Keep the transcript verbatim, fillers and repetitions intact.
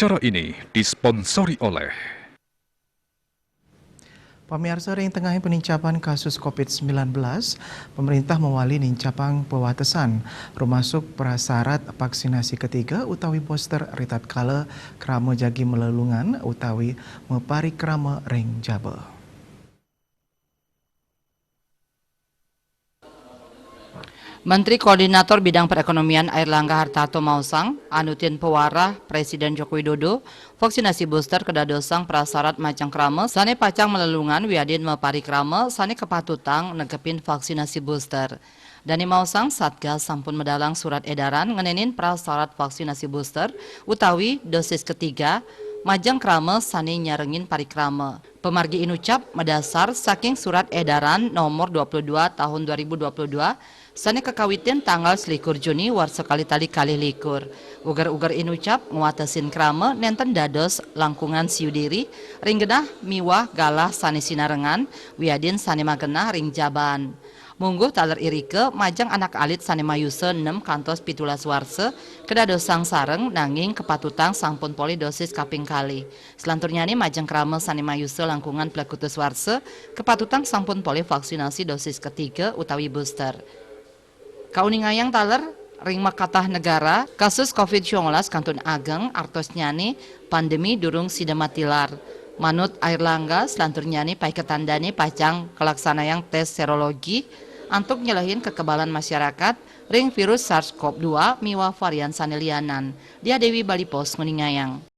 Acara ini disponsori oleh Pamiarsa, ring tengahing panincapan kasus covid sembilan belas, pemerintah mawali nincapang pawatesan, rumasuk prasarat vaksinasi ketiga utawi booster ritatkala krama jagi malelungan utawi maparikrama ring jaba. Menteri Koordinator Bidang Perekonomian Airlangga Hartarto maosang, anutin pawarah Presiden Joko Widodo, vaksinasi booster kadadosang prasarat majeng krama sane pacang malelungan wiadin maparikrama sane kapatutang negepin vaksinasi booster. Dane maosang, Satgas sampun medalang surat edaran ngenenin prasarat vaksinasi booster utawi dosis ketiga majeng krama sane nyarengin parikrama. Pamargi inucap madasar saking Surat Edaran Nomor dua puluh dua Tahun dua ribu dua puluh dua sane kakawitin tanggal selikur Juni warsa kalih tali kalih likur. Uger-uger inucap ngwatesin krama nenten dados langkungan siu diri ring genah miwah galah sane sinarengan wiadin sane magenah ring jaban. Mungguh taler irika majeng anak alit sane mayusa nem kantos pitulas warsa kadadosang sareng nanging kapatutang sampun polih dosis kaping kalih. Salanturnyane majeng krama sane mayusa langkungan plekutus warsa kapatutang sampun polih vaksinasi dosis ketiga utawi booster. Kauningayang taler, ring makatah negara, kasus covid sembilan belas kantun ageng, artosnyane pandemi durung sida matilar. Manut Airlangga, salanturnyane paiketandane pacang kalaksanayang tes serologi antuk nyelehin kekebalan masyarakat ring virus SARS-CoV dua miwah varian sane lianan. Dia Dewi, Bali Post, nguningayang.